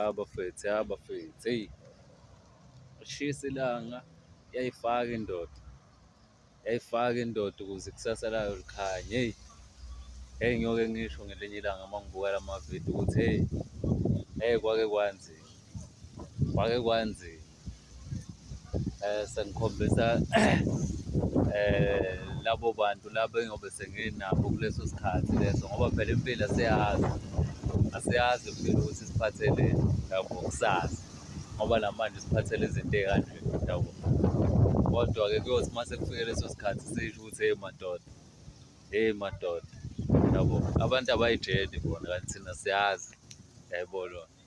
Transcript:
Ya bafethu, ya bafethu, hheyi lishisa ilanga iyayifaka indoda, iyayifaka indoda ukuze ikusasa layo likhanye, hheyi. Hheyi ngiyoke ngisho ngelinye ilanga uma ngibuka la mavidiyo ukuthi hheyi, hheyi kwake kwanzima, kwake kwanzima. Sengikhombisa labo bantu laba engiyobe senginabo kuleso sikhathi leso ngoba phela impilo asiyazi, asiyazi impilo ukuthi isiphatheleni yabo kusasa ngoba namanje isiphathele izinto ey'kanje yabo. Kodwa-ke kuyothi uma sekufike leso sikhathi sisho ukuthi hheyi madoda, hheyi madoda yabo. Abantu abay'tsheli bona kanti thina siyazi, yayibona loo nto.